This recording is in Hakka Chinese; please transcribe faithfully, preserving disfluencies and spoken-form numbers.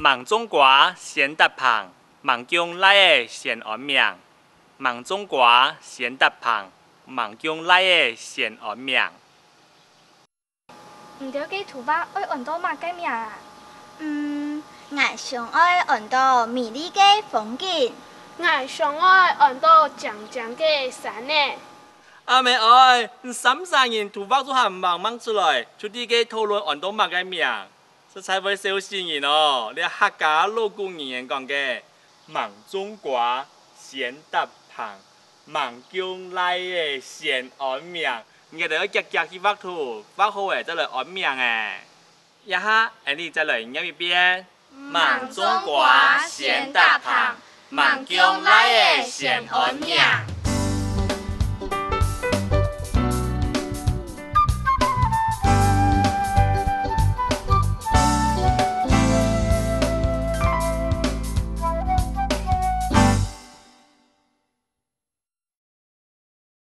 吂種瓜先搭棚，吂降倈仔先安名。吂種瓜先搭棚，吂降倈仔先安名。 你兜个圖畫愛安到麼个名啊？嗯，𠊎想愛安到美麗个風景。 𠊎想愛安到靚靚个山仔。 阿姆哀，你三儕人圖畫做下吂吂出來，就在該討論安到麼个名，實在會笑死人哦！這客家老古人言講个：「吂種瓜先搭棚，吂降倈仔先安名。」你兜愛遽遽去畫圖，畫好仔再來安名仔。這下，𠊎俚再來唸一遍：吂種瓜先搭棚，吂降倈仔先安名。